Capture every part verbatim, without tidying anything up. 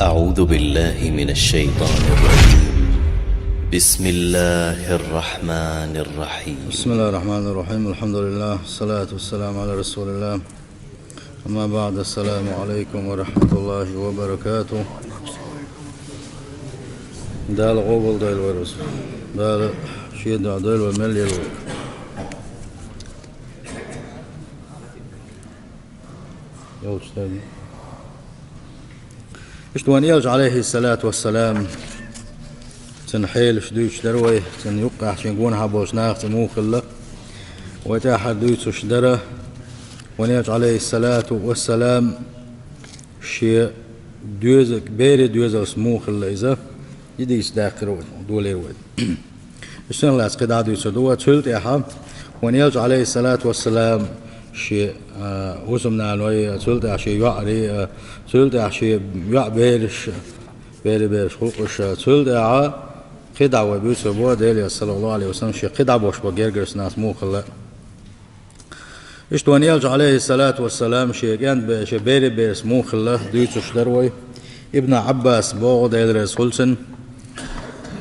أعوذ بالله من الشيطان الرجيم. بسم الله الرحمن الرحيم. بسم الله الرحمن الرحيم. الحمد لله، والصلاة والسلام على رسول الله. أما بعد، السلام عليكم ورحمة الله وبركاته. Дала къобалдойла вай рузба. Дала шен дуьхьа дойла вай мел елла. Йолчу тайна. Иштта вайн элча, алейхиссалату вассалам, цуьнан хьелаш дуьйцуш дара вай, цуьнан юккъехь шен гонахьа болчу нахаца муха хилла. Вай тӀаьххьара дуьйцуш дара, вайн элча, алейхиссалату вассалам, шен доьза-, берийн доьзалца муха хилла иза, и дийца даьккхира вай, долийра вай. Иштта лаьцна кхидӀа а дуьйцур ду вай. Цул тӀаьхьа вайн элча, алейхиссалату вассалам, шен, а, хӀусамнаной, цул тӀаьхьа шен йоӀарий, а, цул тӀаьхьа шен йоӀ бераш, берийн бераш, хӀокхуш, а, цул тӀаьхьа кхидӀа вай буьйцур бу, Делера, саллаллаху алейхи ва саллам, шен кхидӀа бохуш бу гергарчу нахаца муха хилла. Иштта вайн элча, алейхиссалату вассалам, шен кӀентбе-, шен берийн бераца муха хилла дуьйцуш дара вай. Ибн Ӏаббас боху, Дела реза хуьлда цунна.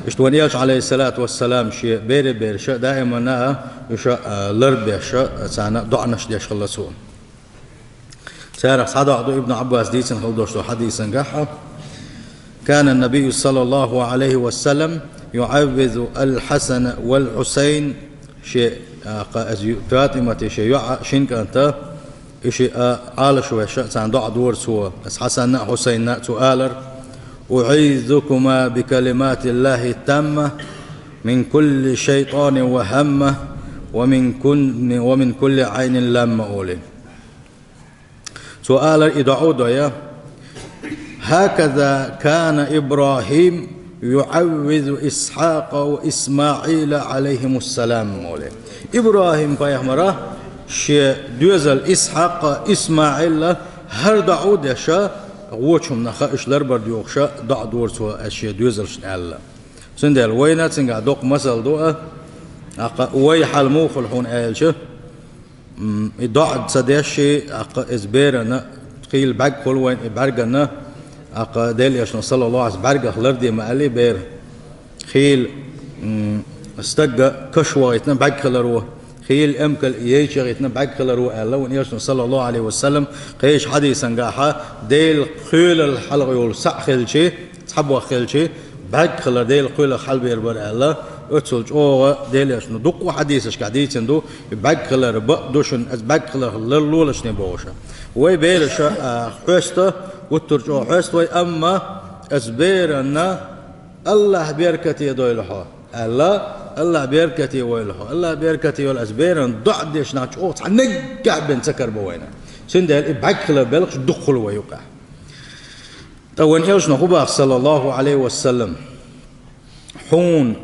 Иштта вайн элча, алейхиссалату вассалам, шен берийн бераша даимана а, уьш а, а, ларбеш а, царна доӀанаш деш хилла цо. Царах цхьа доӀа ду Ибн Ӏаббас дийцина хила долуш долу хьадисангахь а: «كان النبي صلى الله عليه وسلم يعوذ الحسن والحسين». Шен, а, кха, аса ю-, ПатӀимати шен йоӀа, шина кӀанта, и шиъ а Ӏалашвеш а царна доӀа дора цо. Аса Хьасанна а, Хьусайнна а цо алара: «أعيذكما بكلمات الله التامة من كل شيطان وهمة ومن كل، ومن كل عين لامة», олий. Цо алара и доӀа а дой: «هكذا كان إبراهيم يعوذ إسحاق وإسماعيل عليهم السلام», олий. ИбрахӀим-пайхамара шен доьзал Исхьакъа, ИсмаӀила хӀара доӀа а деш а, вочу хӀуманах а уьш ларбар доьхуш а доӀа дора цо, аса шен доьзалшна аьлла. Цундела вайна а цуьнгахь доккха масал ду а, тӀаккха вай хьал муха хуьлу хьуна аьлча, М, и доӀа ца деш, тӀаккха иза берана, хийла бӀаьрг хуьлу вайна и бӀаьргана, тӀаккха Делан Элчано, саллаллаху Ӏалайхи ва саллам, бӀаьргах лардийна ма аьллий бер. Хийла, м, стагга каш вахийтина бӀаьрг хиларо, хийла эмкал яйча яхийтина бӀаьрг хиларо аьлла, вайн Элчано, саллаллаху Ӏалайхи ва саллам, кхечу хьадисангахьа, Делан кхоьлалла хьалха йолу схьа а хилчи, цхьаболх хилчи, бӀаьрг хилар Делан кхоьлах хьалабер бара аьлла, оццул чӀогӀа Делан Элчано дуккха а хьадисашкахь дийцина ду, и бӀаьрг хилар бакъ ду шуна, аса бӀаьрг хилар ларлолаш бохуша. Вай бераша, а, хьоьста, гуттар а чӀогӀа хьоьста вай, амма аса беранна Аллах беркате дойла хьо аьлла, Аллах беркате войла хьо, Аллах беркате йойла аса беранна доӀа деш нах чӀогӀа цхьа наггахь бен ца карабо вайна. Цундела и бӀаьрг хилар белхаш дукха хуьлу вай юкъахь. Ткъа вайн Элчано хӀун боху, саллаллаху Ӏалайхи ва саллам: «Хьуна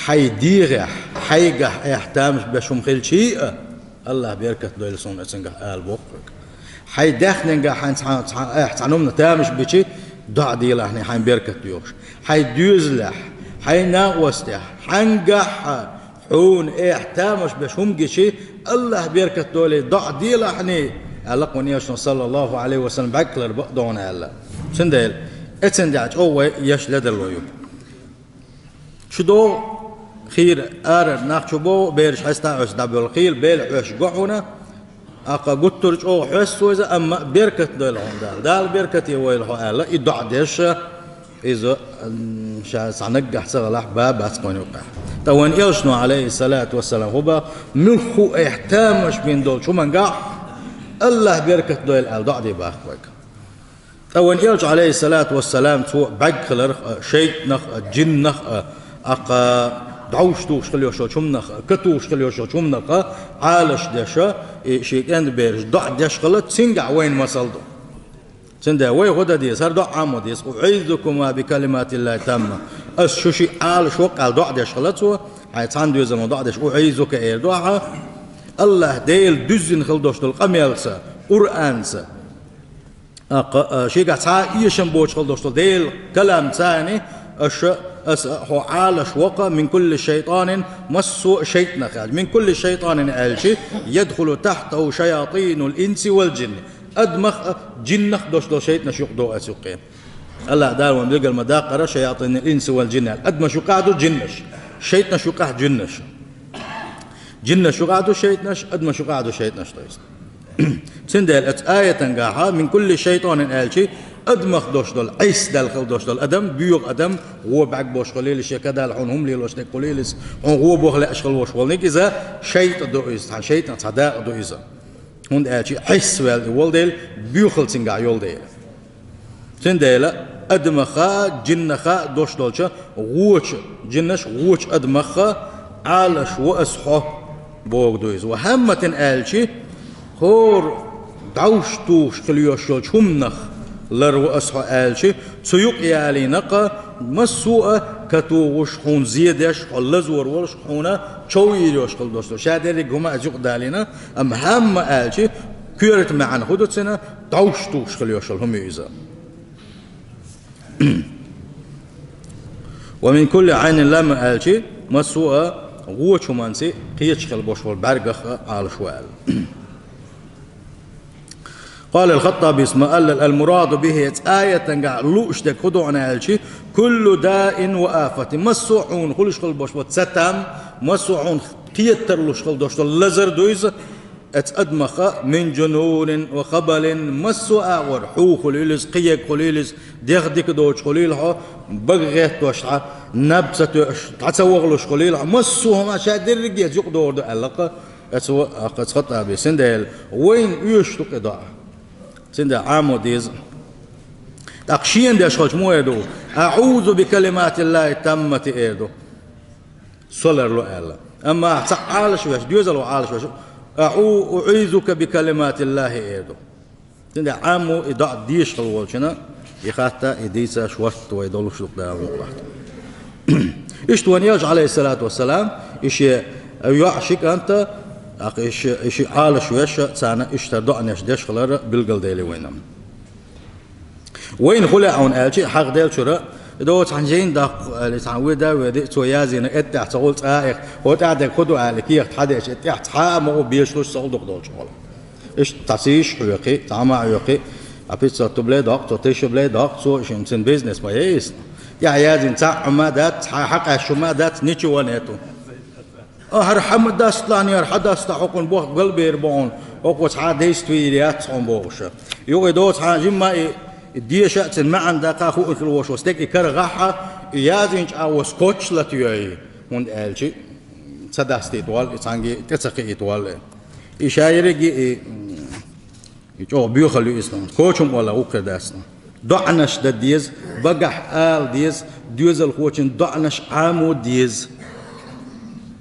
хьайн дегӀехь, хьайгахь айхьа тамаш беш хӀума хилчий а, Аллах беркат дойла суна оцуьнгахь», ала боху хьоьга. Хьайн даьхнингахь хьайн цхьа, цхьа, айхьа цхьана хӀуманна тамаш бичи, доӀа делахьний хьайн беркат доьхуш. Хьайн доьзалехь, хьайн накъостехь, хьаьнгахь а, хьуна айхьа тамаш беш хӀума гичи, Аллах беркат долий доӀа делахьний, аьлла вайн Элчано, саллаллаху Ӏалайхи ва саллам, бӀаьрг хилар бакъ ду хьуна аьлла. Цундела, эццундела чӀогӀа вай еш ледарло ю. Чу догӀу хийра, арара нах чу богӀу, бераш хьаста а Ӏоьсу дӀабоьлху, хийла бел Ӏоьсу го хьуна, тӀаккха гуттар а чӀогӀа хьоьсту иза, амма беркат дойла хьуна Дала. Дала беркате войла хьо аьлла, и доӀа деш, иза, м, ша цхьа наггахь ца хилахь, бан бац кхуьнан юкъахь. Ткъа вайн Элчано, Ӏалайхи салату ва салам, хӀун боху, муьлхха а айхьа тамаш бина долчу хӀумангахь Аллах беркат дойла аьлла доӀа де боху вайга. Ткъа вайн Элча, Ӏалайхи салату ва салам, цо бӀаьрг хиларх а, шайтӀанах а, жиннах а, тӀаккха дӀовш тухуш хила йолчу хӀуманах а, катухуш хила йолчу хӀуманах а Ӏалаш деш, и шен кӀентан бераш доӀа деш хилла, цуьнгахь вайна масал ду. Цундела вай хӀун дан деза, хӀара доӀа Ӏаммо деза: «أعيذكما بكلمات الله التامة». Аса шу шиъ Ӏалаш ву-кх аьлла доӀа деш хилла цо, хьайн цхьана доьзална доӀа деш, «أعيذك» эр ду ахьа, Аллах Дела дуьззина хила долуш долу къамелца, Къуръанца, тӀаккха, а, шегахь цхьа а эшам боцуш хила долуш долу Делан каламца, аша, аса хьо Ӏалаш ву-кх, «من كل شيطان», массо а шайтӀанах аьлча. «من كل شيطان» аьлчи, «يدخل تحته شياطين الإنس والجن». Адамах а, жиннах а долуш долу шайтӀанаш юкъадогӀу аса юккъе. АллахӀ Дала вайна билгал ма даккхара шаятӀинал инси вал джинни. Адамаш юкъахь ду джиннаш, шайтӀанаш юкъахь джиннаш. Джиннаш юкъахь ду шайтӀанаш, адамаш юкъахь ду шайтӀанаш, то есть. Цундела оцу аятангахьа «мин кулли шайтӀанин» аьлчи, адамах долуш долу, Ӏис даьлла хила долуш долу адам, боьха адам, вон бӀаьрг болуш хуьлийла, шен кадал хьуна хӀума лелош дерг хуьлийла иза, хьуна вон боху лаьаш хила волуш волниг иза, шайтӀа ду иза, цхьана шайтӀан цхьа дакъа ду иза. ХӀунда аьлча Ӏис ваьлла и волу дела, боьхалла цуьнгахь йолу дела. Цундела адамаха, джиннаха долуш долчу, вочу джиннаш, вочу адамаха Ӏалаш ву аса хьо, боху ду иза. Ва хӀамматин аьлчи, хӀора дӀовш тухуш хила йош йолчу хӀуманах лар ву аса хьо аьлчи, цу юкъа ялийна-кха, массо а катугӀуш, хьуна зен деш, хьо лазор волуш, хьуна чов йийр йош хила долуш ду. Ша дерриг хӀума аса юкъа далийна, амма хӀамма аьлчи, коьрта маьӀна хӀун ду цуьнан, дӀовш тухуш хила йош йолу хӀума ю иза. «Ва мин кулли Ӏайнин ламма» аьлчи, массо а вочу хӀуманца кхеташ хила болуш болу бӀаьргах а Ӏалаш ву аьлла. Къала ал-Хаттабис ма-аллал: «Ал-мураду бихи», цу аятангахь лууш дерг хӀун ду аьлчи, «куллу даин ва афатин», массо а хьуна хуьлуш хила болуш болу цатам, массо а хьуна кхета тарлуш хила долуш долу лазар ду иза, оцу адамаха, «мин джунунин ва хабалин», массо а агӀор, хьу хуьлийла иза, кхиерг хуьлийла иза, дегӀ дика доцуш хуьлийла хьо, бага гӀеттош хьо, наб ца тоьуш, дӀа ца вахалуш хуьлийла хьо, массо а хӀума ша дерриге а юкъадогӀур ду аьлла-кха оцу, оцу Хаттабис. Цундела вайна оьшуш ду-кх и доӀа. Цундела Ӏамо деза. ТӀаккха шена деш хилча муха эр ду? «АӀузу би калиматиллахи таммати» эр ду. Со ларло аьлла. Амма цхьаъ Ӏалаш веш, доьзал ван Ӏалаш веш, «АӀу-, уӀизука би калиматиллахи» эр ду. Цундела Ӏамо и доӀа дезаш хила волчунна, и хатта, и дийца шортта вай долуш ду-кх Дала мукъалахь. Иштта вайн Элча, Ӏалайхиссалату вассалам, и шен йоӀ, ши кӀант, тӀаккха и ши, и ши Ӏалаш веш, царна иштта доӀанаш деш хилар билгалдели вайна. Вайна хӀун лаьа хьуна аьлчи, хьахаделлачуьра, и доцу хьан жайна даккха аьлла, цхьаъ веда а веди, цо язйина, эттехь ца гӀулла цкъа а эха, хӀо тӀаьхьа дерг хӀун ду аьлла, кехат хьадеча, эттехь цхьа а ма гӀу бешалуш ца гӀулдукъ долчу хьолахь. Иштта цхьа сийш хьоькхи, цхьа ма а хьоькхи, а пятьсот рублей доккху, цо тысяча рублей доккху, цо шен цуьнан бизнес ма яй иза. ТӀехь язйина цхьаъ хӀума а дац, цхьа хьакъаьсташ хӀума а дац, ничего нету. А, хӀара хьан ма даста, лан яра, хьан даста, хьокхун боху галбер бохун, хӀокхо цхьа действие яц хьуна бохуша. Юкъе доцу хьан жимма и, и деша а цуьнан маьӀна даккха хуур хила волуш волу стаг и карагӀахьа, и язйинчу агӀо скотч латайой, хӀунда аьлча ца дастийта валла, и цхьаьнгге тӀе ца кхиийта валла. И ша ерриге и, И чӀогӀа боьхалла ю иза. Кочам олла гӀуккхир дац. ДоӀанаш дан деза, багахь ала деза, доьзалхочун доӀанаш Ӏамо деза.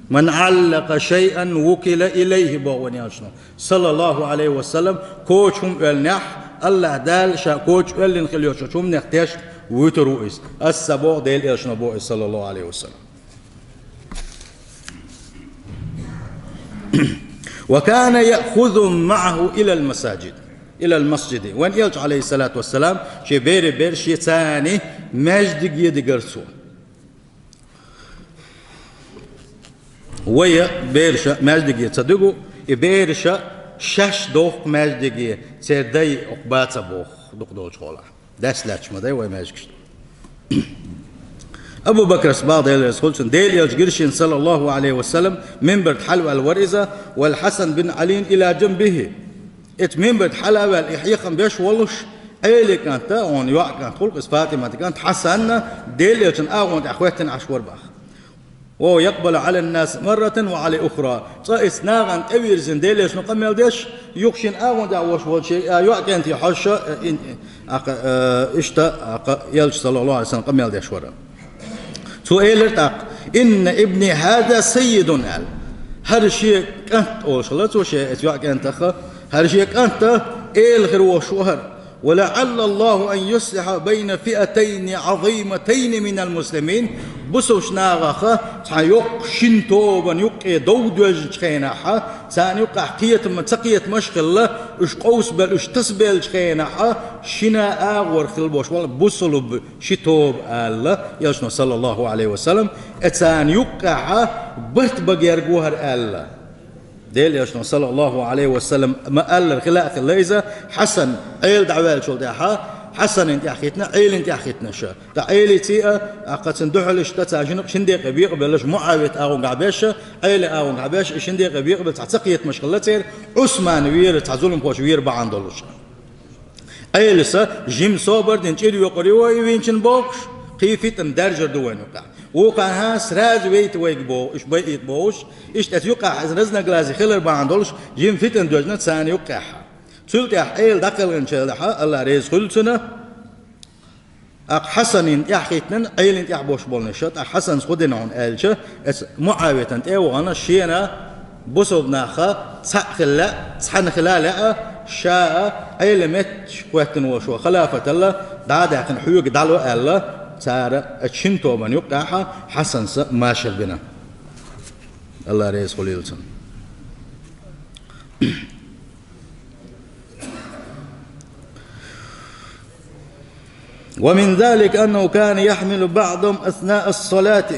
«Ман Ӏаллакъа шайъан вукила илайхи», боху вайн Элчано, саллаллаху Ӏалайхи ва саллам, коча хӀума оьллинехь, АллахӀ Дала ша коча оьллина хила йолчу хӀуманех тешна вуьтур ву иза. Аса ца боху, Делан Элчано боху иза, саллаллаху Ӏалайхи ва саллам. «Ва кана яъхузухум маъаху илал масаджид, илал масджиди». Вайн Элча, Ӏалайхиссалату вассалам, шен берийн бераш шеца цхьаьна маьждиге дигара цо. Вайн бераш маьждиге ца дуьгу, и бераш шаьш дохку маьждиге, церан дай окху бац боху, дукха долчу хьолахь. Дас лаьтташ ма дай вай маьждигаш. Абу Бакрас боху, Дела реза хуьлда цунна, Делан Элча гира шена, саллаллаху Ӏалайхи ва саллам, минбар тӀе хьалаваьлла вара иза, вал Хьасан бин Ӏалин ила джанбихи. Иза минбар тӀе хьала а ваьлла, и хьехам беш волуш, Ӏелин кӀант, хьуна йоӀан кӀант хуьлу-кх иза, ФатӀиматан кӀант, Хьасан Делан Элчан агӀон тӀехь хӀоьттина Ӏаш вара боху. «Ва якъбалу Ӏалан-наси марратан ва Ӏала ухра». Цкъа иза нахана тӀевирзина, Делан Элчано къамел деш, юха шен агӀон тӀехь волуш волчу, а, йоӀан кӀанте хьожуш, а, ин-, а, кха, а, иштта, а, кха, Элча, саллаллаху Ӏалайхи ва саллам, къамел деш вара. Цо элира тӀаккха: «Инна ибни хӀаза саййидун», – аьлла. «ХӀара шен кӀант», – олуш хилла цо шен, иза йоӀан кӀантах, «хӀара шен кӀант эла хир волуш ву хӀара». «Ва лаӀалла Аллаха ан юслихьа байна фиатайни Ӏазиматайни минал муслимин». Бусалба нахах цхьа йоккха шина тобанна юккъе дов доьжначу хенахь, царна юккъехь кхетам, ца кхетамаш а хилла, уьш къовсабелла, уьш тасабеллачу хенахь, шина агӀор хила болуш вара бусалба ши тоба аьлла, Элчано, саллаллаху Ӏалайхи ва саллам, э, царна юккъехь барт бан герга ву хӀара аьлла. Делан Элчано, саллаллаху Ӏалайхи ва саллам, ма-аллара хила а хилла иза, Хьасан Ӏела дӀаваьллачул тӀаьхьа, Хьасанна тӀехь хитина, Ӏелина тӀехь хитина ша. ТӀаккха Ӏелица а, тӀаккха цун духьалашта цхьа жимма шин декъе бекъабелла, МуӀавията агӀонгахь беш, Ӏела агӀонгахь беш, и шин декъе бекъабелла цхьа ца кхетамаш хилла церан, Ӏусман вера, цхьа зуламхоша вера бахьана долуш. Ӏелас жимма собар дина чӀир йокъур ю вай винчун бохуш, кхин фитна даьржар ду вайна юкъахь. Вукхарна сразу вейта вайга боху, уьш байийта бохуш, иштта оцу юкъахь разногласи хилар бахьана долуш, жимма фитна доьжна царна юккъехь. Цул тӀаьхьа Ӏела дӀакхелхинчул тӀаьхьа, Алла реза хуьлу цунна, тӀаккха Хьасанна тӀехь хӀиттина, Ӏелина тӀехь бош болнаш, тӀаккха Хьасанс хӀун дина хьуна аьлча, эцу МуӀавитан тӀе а вахана, шена бусалба нахах цхьаъ хила лаьа, цхьаьна хила лаьа, ша а Ӏела метташ кхоьттина волуш ван халафаталла дӀа а даьккхина хьоьга дӀало аьлла, цара оцу шина тобанна юккъехь Хьасанс машар бина. Алла реза хуьлийла цунна. ومن ذلك أنه كان يحمل بعضهم أثناء الصلاة.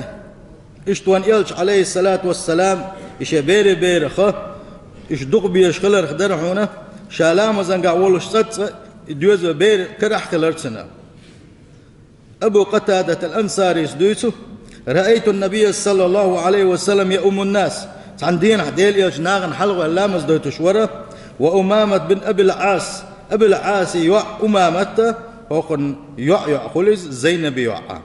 Иштта вайн элча, Ӏалайхиссалату вассалам, и шен берийн бераха, уьш дукха безаш хиларх дара хьуна, ша ламазангахь волуш цкъацкъа и доьзал бер карахь хилар цуьнан. Абу Къатадат ал-Ансарис дуьйцу: «رأيت النبي صلى الله عليه وسلم يؤم الناس». Цхьана дийнахь Делан элча нахана хьалха ваьлла ламаз дойтуш вара, «وأمامة بن أبي العاص», Абил Ӏаса йоӀ Умамат, хӀокхуьнан йоӀ-йоӀ хуьлу иза, Зайнаби йоӀ.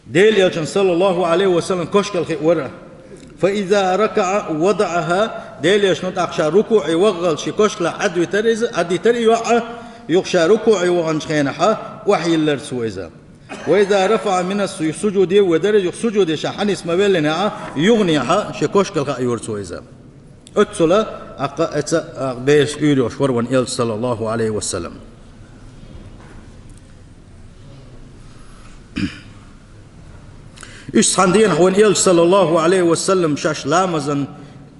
Делан элчанна, саллаллаху Ӏалайхи ва саллам, кошкал хиъна вара. «فإذا ركع وضعها», Делан элчано тӀаккха ша рукуӀе ваххалц шен кошкалах Ӏадвитара иза, Ӏадитара и йоӀ, юха ша рукуӀе ваханчу хенахь охьайиллара цо иза. «وإذا رفع من السجود», ведара иза, юха сужуде ша хьанис ма веллинехь, юханехь шен кошкал хаайора цо иза. Оццула, тӀаккха, эца, тӀаккха бераш уьйр йолуш вара вайн элча, саллаллаху Ӏалайхи ва саллам. Иштта цхьана дийнахь вайн элча, саллаллаху Ӏалайхи ва саллам, шаьш ламазан,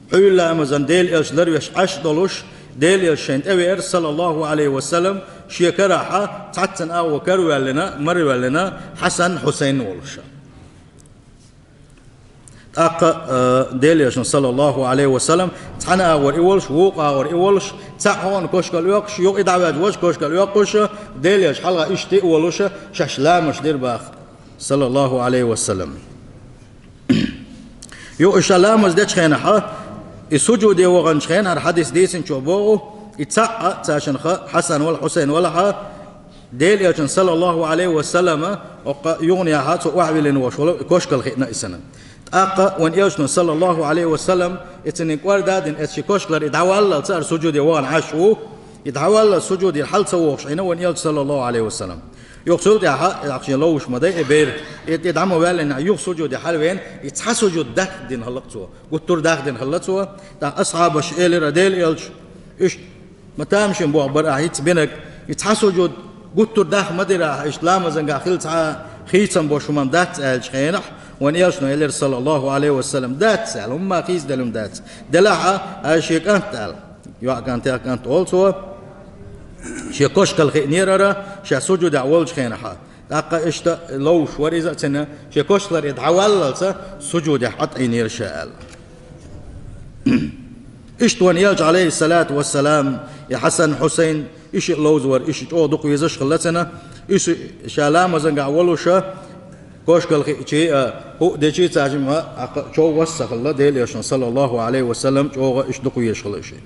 Ӏуьйра ламазан Делан элча ларвеш Ӏаш долуш, Делан элча шайна тӀевеара, саллаллаху Ӏалайхи ва саллам, шен карахь цхьаццанна агӀор караваьллина, мараваьллина Хьасан, Хьусайн волуш. ТӀаккха, э, Делан элчано, саллаллаху Ӏалайхи ва саллам, цхьана агӀор и волуш, вукху агӀор и волуш, цхьаъ хьуна кошкал оьккхуш, юха и дӀаваьлча важа кошкал оьккхуш, Делан элча хьалха иштта и а волуш, шаьш ламазаш дира боху, саллаллаху Ӏалайхи ва саллам. Юха и ша ламаз дечу хенахь, и сужуде ваханчу хенахь, хӀара хьадис дийцинчо боху, и цхьаъ а цаьршиннах, Хьасан вала, Хьусайн валахь, Делан элчанна, саллаллаху Ӏалайхи ва саллама, хӀокху юханехь цо охьавиллина волуш волу кошкал хиъна и санна. ТӀаккха вайн элчано, саллаллаху Ӏалайхи ва саллам, и цуьнан кӀорда а дина, эца шен кошкалара и дӀаваллалц хӀара сужуде вахана Ӏаш ву, и дӀаваллалц сужудера хьала ца вогӀуш Ӏийна вайн элча, саллаллаху Ӏалайхи ва саллам. Юха цул тӀаьхьа, и ахча ловш ма дай, и бер, и тӀе дӀа ма ваьллинехь, юха сужуде хьалавеана, и цхьа сужуд дахдина хилла цо, гуттар а дахдина хилла цо, тӀаккха асхьабаша элира, Делан элча, иштта ма тамашийна боху бара ахь хӀинца бинарг, и цхьа сужуд гуттар а даха ма дира ахь, иштта ламазангахь хила цхьа хийцам болуш хӀума дац аьллачу хенахь, вайн элчано элира, саллаллаху Ӏалайхи ва саллам, дац аьлла, хӀумма хийцаделла хӀума дац. Делахь а, хӀара шен кӀант аьлла. ЙоӀ кӀантех кӀант олу цо. Шен кошкал хиънера хӀара, ша сужудехь волчу хенахь. ТӀаккха иштта ловш вара иза а цуьнан, шен кошкалара и дӀаваллалц сужудехь ӀатӀийнера ша аьлла. Иштта вайн элча, Ӏалайхиссалату вассалам, и Хьасан, Хьусайн, и шиъ ловза вара, и шиъ чӀогӀа дукха везаш хилла цуьнан, и шиъ ша ламазангахь волуша, кошкал хиъча а, хӀуъа деча а цаьршимма, тӀаккха чов вассахилла Делан элчано, саллаллаху Ӏалайхи ва саллам, чӀогӀа иштта дукха везаш хилла и шиъ.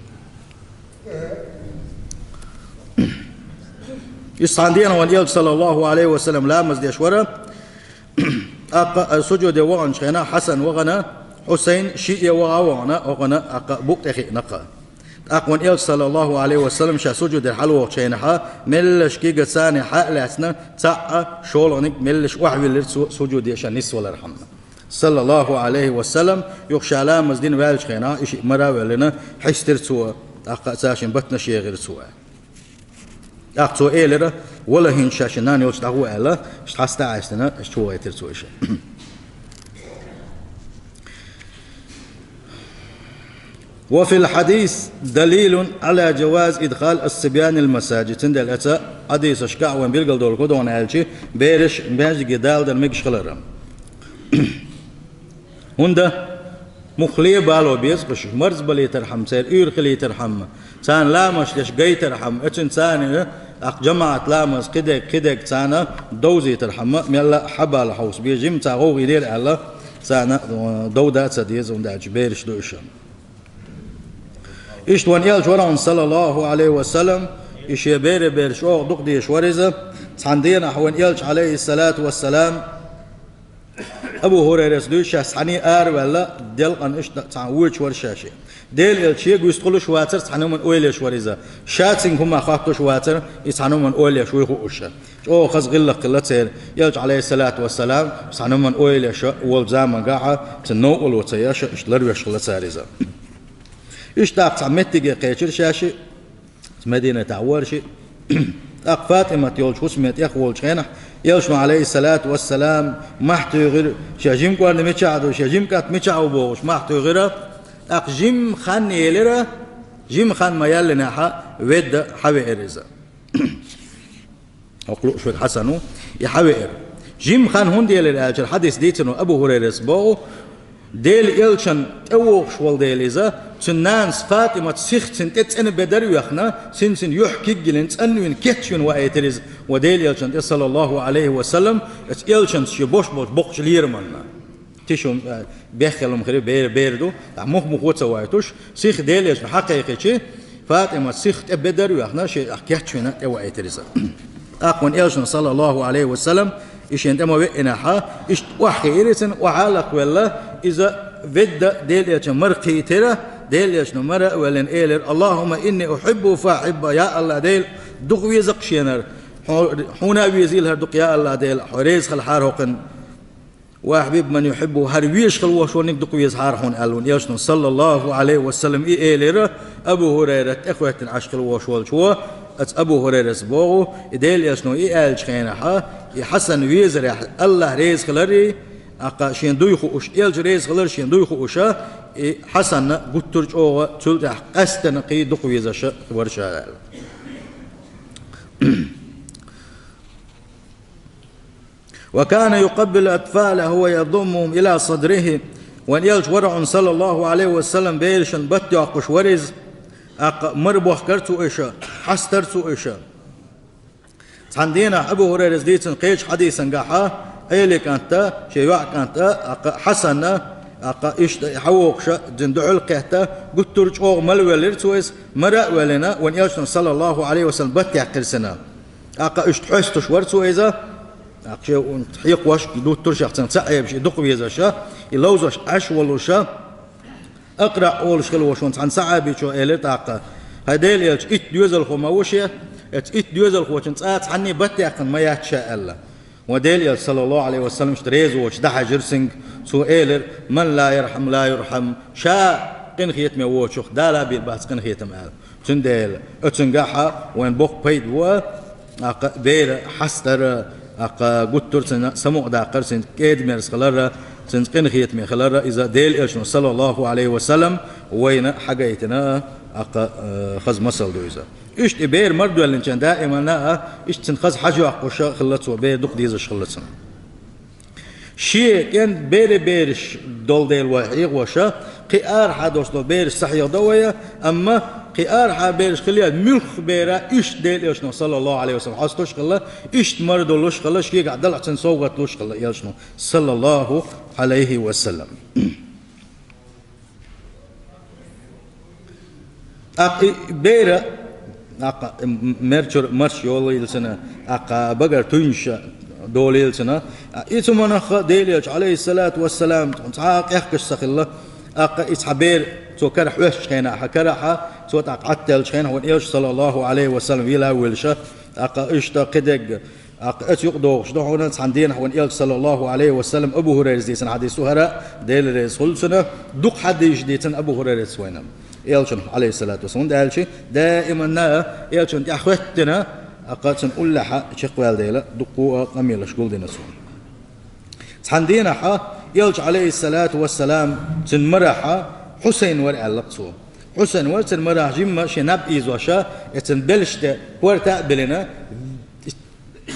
Иштта цхьана дийнахь вайн элча, саллаллаху Ӏалайхи ва саллам, ламаз деш вара, тӀаккха сужуде ваханчу хенахь Хьасан вахана, Хьусайн шиъ а ваха а вахана, вахана, тӀаккха букъ тӀе хиъна кхаъ. ТӀаккха вайн элча, саллаллаху Ӏалайхи ва саллам, ша сужудера хьалавогӀучу хенахь, меллаша кӀезиг царна хьа а лаьцна, цхьаъ а, шолгӀаниг меллаша охьавиллира цо сужуде ша нисвалархьама. Саллаллаху Ӏалайхи ва саллам, юха ша ламаз дина ваьллачу хенахь, и шиъ мара а ваьллина, хьестира цо, тӀаккха цаьршимма батнаш ехира цо. ТӀаккха цо элира, вала хӀинца ша шен нана йолчу дӀагӀо аьлла, иштта хьаста а Ӏаьстина, иштта чу вахийтира цо и шиъ. وفي الحديث دليل على جواز إدخال الصبيان المساجد. Цундела эца хьадисашкахь вайн билгалдолу хӀун ду аьлча, бераш маьждиге даладар мегаш хилар. ХӀунда муххале а бало беза уьш, марзбалийтархьама, церан уьйр хилийтархьама, царна ламазаш деш гайтархьама, оцуьнан царна ТӀаккха жамаӀат ламаз кхидерг, кхидерг царна довзийтархьама, мелла а хьабала хьовса беза, жимма цхьа гӀовгӀа йилира аьлла, царна, э, довда а ца деза, хӀунда аьлча бераш ду уьш. Иштта вайн Элча вара хьуна, саллаллаху Ӏалайхи ва саллам, и шен берий бераш чӀогӀа дукха дезаш вара иза. Цхьан дийнахь вайн Элча, Ӏалайхиссалату вассалам, Абу ХӀурайрас дуьйцу, ша цхьаьний араваьлла, делкъана иштта цхьаьна воьдуш вара ша шиъ. Делан Элча шега вистхулаш вацара, цхьан хӀуманна ойла еш вара иза. Ша цуьнга хӀуманах хоттуш вацара, и цхьан хӀуманна ойла еш вуй хууш ша. ЧӀогӀа хаза гӀиллакх хилла церан, Элча, Ӏалайхиссалату вассалам, цхьан хӀуманна ойла еш волу заманчохь, цуьнан новкъарло ца еш, иштта ларвеш хилла цара иза. Иштта тӀаккха цхьа меттиге кхечира ша шиъ, Мединатехь вара шиъ. ТӀаккха ФатӀимат йолчу хӀусаме тӀехволучу хенахь, Элчано, Ӏалайхиссалату вассалам, мохь туьйхира, шен жима кӀорна мичахь ду, шен жима кӀант мичахь ву бохуш, мохь туьйхира. ТӀаккха жима хан елира, жима хан ма-яллинехь, ведда хьавеара иза. ХӀокху лууш верг Хьасан ву, и хьавеара. Жима хан хӀунда елира аьлча, хьадис дийцина Абу ХӀурайрас боху, Делан Элчанна тӀевогӀуш волу дела иза, цуьнан нанас ФатӀимат сиха цуьнан тӀе цӀена бедар а йоьхна, цуьнан, цуьнан юьхь кегийна, цӀанвина, кечвина ваийтира иза, вайн Делан Элчанна тӀе, саллаллаху Ӏалайхи ва саллам, оцу Элчанца шен бош болчу боккхачу лерамна. Тиша, э, беххьалма хир бер-, бер ду, ахь мух-мухо а ца вайтуш, сиха Делан Элчанна хьакхайкхича, ФатӀимат сиха тӀе бедар а йоьхна, шен ахь кечвина тӀе ваийтира иза. ТӀаккха вайн Элчано, саллаллаху Ӏалайхи ва саллам, и шена тӀе ма-веъинехь, иштта охьахиира цунна, охьа а лакхавелла, иза ведда Делан Элчанна мара кхийтира, Делан Элчано мара а веллина элира: «Аллахумма инни ухьиббуху фа ахьиббаху», я АллахӀ Дела, дукха веза-кх шена хӀара, хьо-, хьуна а везийла хӀара дукха, я АллахӀ Дела, хьо реза хила хьара хӀокхунна. «Ва ахьбиб ман юхьиббуху», хӀара везаш хила волуш волниг дукха везахьара хьуна аьлла вайн Элчано, саллаллаху Ӏалайхи ва саллам, и элира Абу ХӀурайрат тӀехӀоьттина Ӏаш хила волуш волчо. Оцу Абу ХӀурайрас боху, и Делан Элчано и аьллачу хенахь, и Хьасан везарехь АллахӀ реза хиларий, тӀаккха шена дуй хууш, Элча реза хилар шена дуй хууш, и Хьасанна гуттар а чӀогӀа цул тӀаьхьа къаьсттина кхин дукха везаш вара ша аьлла. «Ва кана юкъаббилу атфалаху ва ядуммухум ила садрихи». Вайн Элча вара хьуна, саллаллаху Ӏалайхи ва саллам, берашна бат йоккхуш вара иза, тӀаккха мара бохкара цо уьш, хьастара цо уьш. Цхьана дийнахь Абу ХӀурайрас дийцина кхечу хьадисан гахь, Ӏелин кӀанта, шен йоӀан кӀанта, тӀаккха Хьасанна, тӀаккха иштта хьавогӀуш, цуьнан дуьхьал а кхетта, гуттар а чӀогӀа мала веллира цо иза, мара а веллина, вайн Элчано, саллаллаху Ӏалайхи ва саллам, бат яьккхира цунна. ТӀаккха иштта хьоьстуш вара цо иза, тӀаккха шен хьекхош дуттура шех цунна ца Ӏебаш, и дукха везаш, и ловзош Ӏаш волуш, Акъраъ олуш хила волчу цхьана сахьабичо элира тӀаккха: «ХӀай Делан Элча, итт доьзалхо ма ву шен, оцу итт доьзалхочун цкъа а цхьанний бат яьккхина ма яц ша», – аьлла. Вайн Делан Элча, саллаллаху Ӏалайхи ва саллам, иштта реза воцуш дӀахьаьжира цуьнга, цо элира: «Ман ла ярхьам ла юрхьам», ша къинхетаме воцучух Дала а бийр бац къинхетам аьлла. Цундела оцуьнгахь вайн боккха пайда бу, тӀаккха бер хьастар, тӀаккха гуттар а цунна самукъадаккхар, цуьнца кӀеда-мерза хилар, цуьнца къинхетаме хилар, иза Делан Элчано, саллаллаху Ӏалайхи ва саллам, вайна хьагайтина, тӀаккха, э, хаза масал ду иза. Иштта и бер мара доьллинчун даимана а, иштта цунна хаза хьажа йоккхуш хилла цо, бер дукха дезаш хилла цунна. Шен кӀентан берий бераш долу дела вай хьехош, кхин арахьа долуш долу бераш ца хьехадо вай, амма кхин арахьа бераш хилла, муьлхха бер а иштта Делан Элчано, саллаллаху Ӏалайхи ва саллам, хьастуш а хилла, иштта мара долуш а хилла, шегахь далахь цунна совгӀат луш а хилла Элчано, саллаллаху Ӏалайхи ва саллам. ТӀаккха и бер а, тӀаккха м-, мерчуьра марш йолийла цунна, тӀаккха багара туьйнаш долийла цунна. И цу хӀуманах Делан Элча, Ӏалайхиссалату вассалам, цхьа а къехкаш ца хилла, тӀаккха и цхьа бер цо кара хьоьстучу хенахь, карахь, цо тӀаккха Ӏаддаьллачу хенахь, вайн Элча, саллаллаху Ӏалайхи ва саллам, вела а воьлуш, тӀаккха иштта кхидерг, тӀаккха оцу юкъа догӀуш ду хьуна, цхьана дийнахь вайн Элча, саллаллаху Ӏалайхи ва саллам, Абу ХӀурайрас дийцина хьадис ду хӀара, Дела реза хуьлда цунна, дукха хьадисаш дийцина Абу ХӀурайрас вайна Элчанах, Ӏалайхиссалату вассалам. ХӀунда аьлча, даимана Элчанна тӀехӀоьттина, тӀаккха цуьнан уллехь чекхваьлла дела, дуккха а къамелаш гулдина цо. Цхьана дийнахь Элча, Ӏалайхиссалату вассалам, цуьнан марахь Хьусайн вара аьлла цо. Хьусайн вара цуьнан марахь, жимма шен наб ийзош, я цуьнан белшаш тӀе корта а биллина,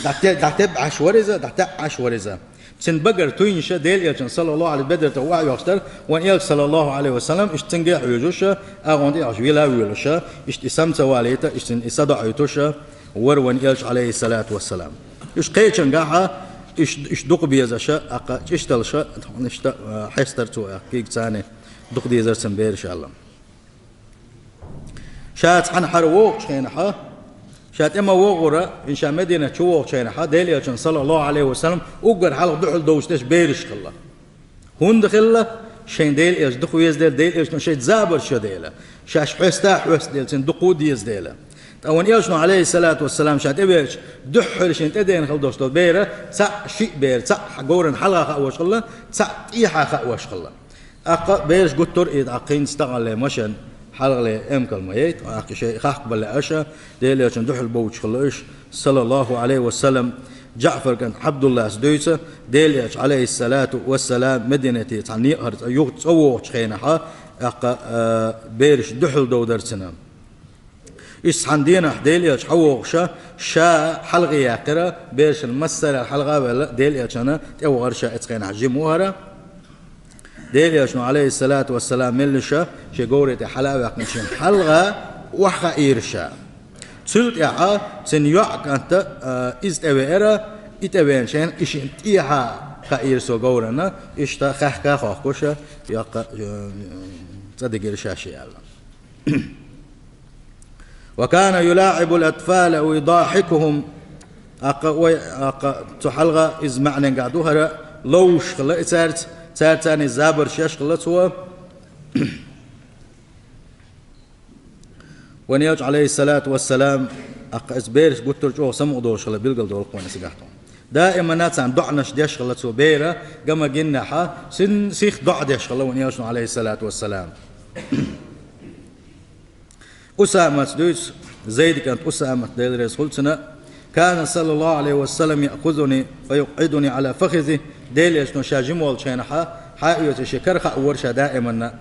дӀате-, дӀатеб Ӏаш вара иза, дӀатаьӀ Ӏаш вара иза. Цуьнан багара туьйнаш Делан Элчанна, саллаллаху Ӏалайхи, бедар тӀе охьайохуш дара, вайн Элча, саллаллаху Ӏалайхи ва саллам, иштта цуьнга а хьуьйжуш, агӀонна тӀе а Ӏаш вела а воьлуш, иштта и сам ца валийта, иштта и са доӀуьйтуш, вара вайн Элча, Ӏалайхиссалату вассалам. Уьш кхечангахьа, уьш, уьш дукха безаша, аккха чӀишталша, иштта, а, хьестар цо, а, кхийга царна дукха дезар цун бераш аьлла. Ша цхьана хьара вогӀучу хенахьа, ша тӀе ма вогӀура, ин ша Мединат чу вогӀучу хенахьа, Делан Элчан, саллаллаху Ӏалайхи ва саллам, уггар хьалха дуьхьал довш деш бераш хилла. ХӀунда хилла? Шайн Делан Элча дукха веза дела, Делан Элчано шайца забарш йо дела, шаьш хьеста а хьоьсту дела, цуьнан дукха а деза дела. Ткъа вайн Элчано, Ӏалайхиссалату вассалам, ша тӀевеача, дуьххьара шен тӀедена хила долуш долу бер, цхьаъ шиъ бер, цхьаъ гур хьалха хаавеш хилла, цхьаъ тӀехьа хаавеш хилла. Аккха бераш гуттар а и дӀа кхин стагӀалле машен хьалхале эмкал ма яйта, аккха шайн хахкабалле аша, Делан Элчан дуьхьал бовчу хилла уьш, саллаллаху Ӏалайхи ва саллам, Джаъфар кӀант Ӏабдуллас дуьйцу, Делан Элча, Ӏалайхиссалату вассалам, Мединате цхьана некъахьара цӀа юха цӀа вогӀучу хенахьа, аккха, а, бераш дуьхьал довдарцина. Иза цхьана денахь Делан Элча хьавогӀуша, ша хьалхе яьккхира, берашна массарел хьалха а ваьлла, Делан Элчана тӀевахара ша эцу хенахь жима ву хӀара. Делан Элчано, Ӏалайхиссалату вассалам, меллаша, шен говре тӀе хьала а ваьккхина, шен хьалха охьахаийра ша. Цул тӀаьхьа цуьнан йоӀ кӀанта, а, иза тӀевеара, и тӀевеанчу хенахь и шен тӀехьа хаийра со говрана, иштта хаьхка а хохкуша, йоккха, а, цӀа дигира ша шен аьлла. «وكان يلاعب الأطفال ويضاحكهم». Аккха, вай, аккха, цу хьалха иза маьӀненгахь ду хӀара, ловш хилла и цаьрца, цаьрца царна забарш еш хилла цо. Вайн Элча, Ӏалайхиссалату вассалам, аккха иза бераш гуттар а чӀогӀа самукъадолуш хилла билгал долу кхуьнан сигахь тхуна. Даимана царна доӀанаш деш хилла цо бера, гама гиннахьа, син сих доӀа деш хилла вайн Элчано, Ӏалайхиссалату вассалам. Усамас дуьйцу, Зайд кӀант Усамат, Дела реза хуьлу цунна: «كان صلى الله عليه وسلم يأخذني فيقعدني على فخذه». Делан Элчано ша жима волчу хенахьа, хьаоьцу шен кара хаавора ша даиманна.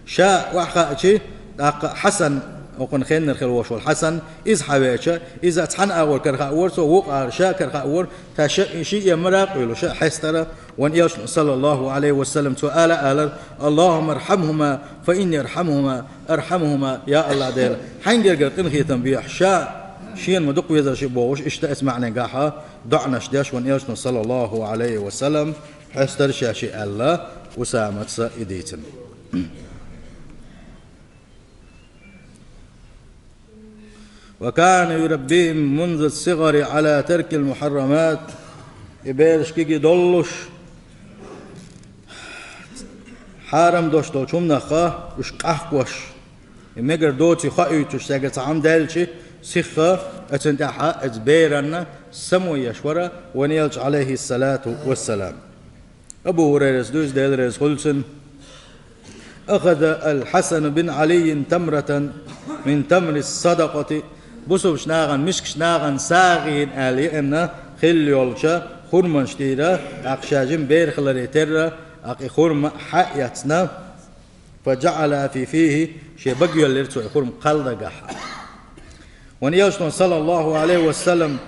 Ша охьахаъчи, тӀаккха Хьасан, окхунна хеннара хила волуш волу Хьасан, иза хьавеача, иза цхьана агӀор кара хаавора цо, вукху агӀор ша кара хаавора, ша шиъ а мара къуьйлуш, ша хьестара, вайн Элчано, саллаллаху Ӏалайхи ва саллам, цо ала а алара: «اللهم ارحمهما فإني أرحمهما، أرحمهما، я АллахӀ Дела, хьайн гергара къинхетам бехьа, ша шена ма дукха везарш а», бохуш, иштта эцу маьӀненгахьа доӀанаш деш вайн Элчано, саллаллаху Ӏалайхи ва саллам, хьестара ша шиъ аьлла, Усаматса и дийцина. «وكان يربيهم منذ الصغر على ترك المحرمات». И бераш кегий доллуш, хьарам долуш долчу хӀуманах уьш къахкош, и мегар доций хоуьйтуш, цаьрга цхьа хӀума даьлчи, сихха, оцунна тӀаьхьа оцу беранна само еш вара вайн Элча, Ӏалайхиссалату вассалам. Абу ХӀурайрас дуьйцу, Дела реза хуьлу цунна: «أخذ الحسن بن علي تمرة من تمر الصدقة». Бусулбачу нахана, мискачу нахана сагӀина аьлла еана хилла йолчу хурманаш тӀера, тӀаккха ша жима бер хиларе терра, тӀаккха и хурма хьа а эцна, «فجعل في فيه», шен бага йоьллира цо и хурма кхалдагахь. Вайн Элчано, саллаллаху Ӏалайхи ва саллам,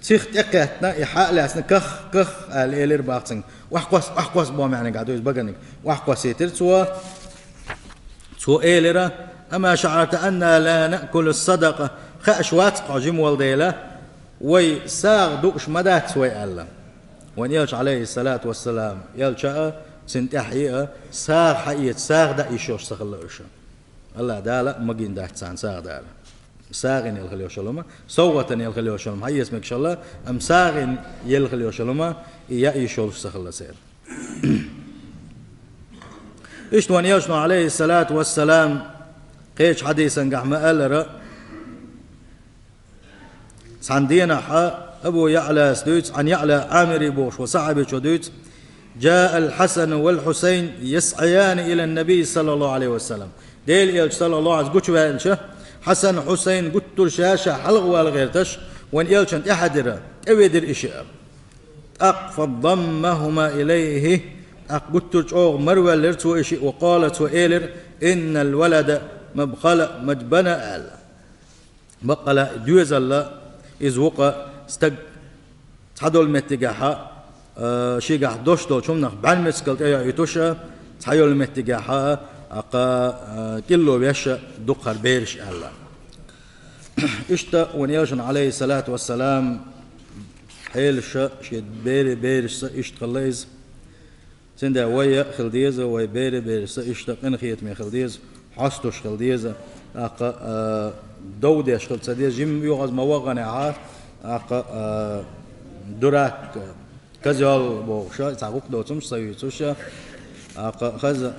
цих тӀекхеттина, и хьа а лаьцна, ках, ках аьлла элира бах цуьнга. Охьакхосса, охьакхосса боху маьӀненгахь ду иза баганиг. Охьакхоссийтира цо. Цо элира: «أما شعرت أنا لا نأكل الصدقة». Хаьаш вац хьо жима волу дела, вай сагӀа дууш ма дац вай аьлла. Вайн Элча, Ӏалайхиссалату вассалам, Элча а, цуьнан тӀаьхье а сагӀа хьаэца, сагӀа даа йиш йолуш ца хилла уьш. АллахӀ Дала а магийна дац царна сагӀа дала. СагӀина елла хила йолуш йолу хӀума, совгӀатана елла хила йолуш йолу хӀума хьаэца мегаш хилла, амма сагӀина елла хила йолуш йолу хӀума и яа йиш йолуш ца хилла церан. Иштта вайн Элчано, Ӏалайхиссалату вассалам, кхечу хьадисангахь ма-аллара, цхьана денахьа Абу Яълас дуьйцу, Ӏан Яъла Ӏамири бохуш волу сахьабичо дуьйцу: «جاء الحسن والحسين يسعيان إلى النبي صلى الله عليه وسلم». Делан Элча, саллаллаху Ӏалайхи ва саллам, гучуваьлча, Хьасан, Хьусайн гуттар а ша-ша хьалха вала гӀерташ, вайн Элчанна тӀаьхьадира, тӀеведира и шиъ. ТӀаккха «فضمهما إليه», тӀаккха гуттар а чӀогӀа марваьллира цо и шиъ, «وقال», цо элира: «إن الولد ما بخل ما اجتنى», аьлла. Баккъала а доьзал, иза вукху стаг цхьадолу меттигехь, а, шегахь дош долчу хӀуманах бӀаьрмецигал тӀейоуьйтуш, цхьайолу меттигехь, а, кха, а, кӀилло веш дукха хир бераш аьлла. Иштта вайн Элчан, Ӏалайхи ссалату вассалам, хьелаша шен берий берашца иштта хилла иза. Цундела вай а хила деза, вай берий берашца иштта къинхетаме хила деза, хьоасташ хила деза, тӀаккха, а, дов деш хила ца деза, жимма оьгӀаз ма вагӀанехьа, тӀаккха, а, дурак, козёл бохуш, цхьа гӀуллакх доцурш ца юьйцуш, тӀаккха хаза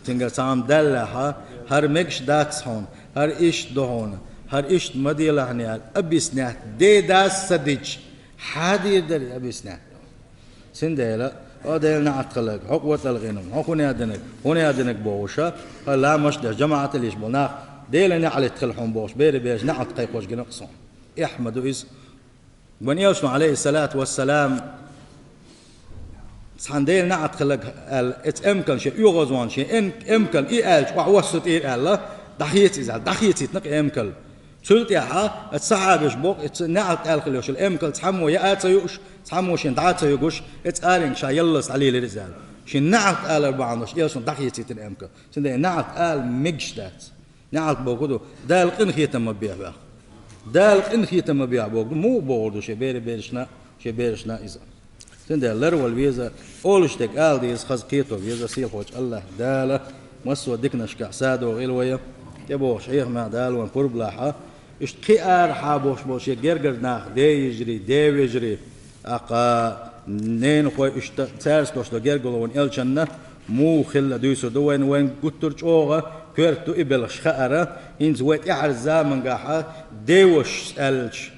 цуьнгара цхьа хӀума даьллехьа, хӀара мегаш дац хьуна, хӀара иштта ду хьуна, хӀара иштта ма делахьа аьлла, объяснять де дас ца дича, хьан дийр дара объяснять? Цундела, хьо Делан неӀалт хиларг, хьо къотӀалгӀинарг, хьо хӀун а динарг, хӀун а динарг бохуш, хьо ламаз деш, жамаӀатал йиш болу нах, Делан неӀалт хила хьуна бохуш, берий бераш неӀалт кхайкхош гина-кх суна. Эхь ма ду иза. Вайн Элчано, Ӏалайхи ссалату вассалам, цхьана Делан неӀалт хиларг аьлла, эцу эмкална шен оьгӀазвахна, шен эн-, эмкална и аьлча, охьавоссу тӀера аьлла, дӀахеца иза аьлла, дӀахецийтина-кх эмкал. Цул тӀаьхьа оцу сахьабаша боху, эцу неӀалт аьлла хила йолуш йолу эмкал цхьаммо яа а ца юуш, цхьаммо шен дӀа а ца югуш, эцу аренгахь ша яллалц дӀалелира иза аьлла. Шен неӀалт алар бахьана долуш Элчано дӀахецийтина эмкал. Цундела неӀалт ала мегаш дац. НеӀалт бохург ду, Дала къинхетам ма бехьа вайх. Дала къинхетам ма бехьа бохург ду, муха бохург ду шен берий берашна, шен берашна иза. Цундела ларвала веза, олуш дерг ала деза, хаза кхето веза, сийлахьчу АллахӀ Дала массо а диканашкахь садо гӀила вайна, тӀебогӀуш хьехамехь Дала вайна пурба лахьа. Иштта кхин арахьа бохуш болу шен гергара нах, ден йижарий, ден вежарий, тӀаккха ненахой, иштта цаьрца долуш долу гергарло вайн Элчанна муха хилла дуьйцур ду вайна, вайна гуттар а чӀогӀа коьрта ду и белхаш хаара, хӀинца вай тӀаьхьарчу замангахьа девашас аьлча,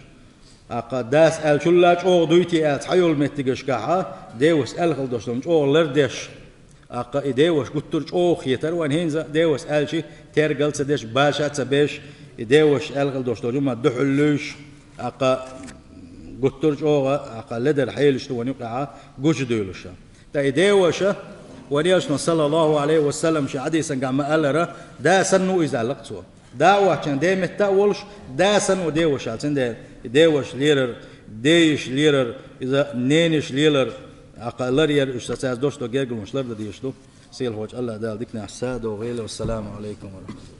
тӀаккха дас аьллачул а чӀогӀа дуй те аьлла, цхьайолу меттигашкахьа девашас аьлла хила долуш долу чӀогӀа лардеш, тӀаккха и деваша гуттар а чӀогӀа хетара вайна, хӀинца а девашас аьлча тергал а ца деш, баша а ца беш, и девашас аьлла хила долуш долу хӀума дуьхьал луьйш, тӀаккха гуттар а чӀогӀа, тӀаккха ледара хьелаш ду вайна юкъахьа гучудуьйлуш. Ткъа и деваша, вайн Элчано, саллаллаху Ӏалайхи ва саллам, шен хьадисангахь ма-аллара, да санна ву иза аьлла-кх цо. Да а воцченна, ден метта а волуш, да санна ву деваша аьлла. Цундела и деваша лелар, ден йиша лелар, иза ненан йиша лелар, тӀаккха ларъяр, уьш сан цаьрца долуш долу гергарлонаш лардан дезаш ду. Сийлахьчу АллахӀ Дала диканехь садо гӀила. Вассаламу Ӏалайкум ва рахьматуллахӀ.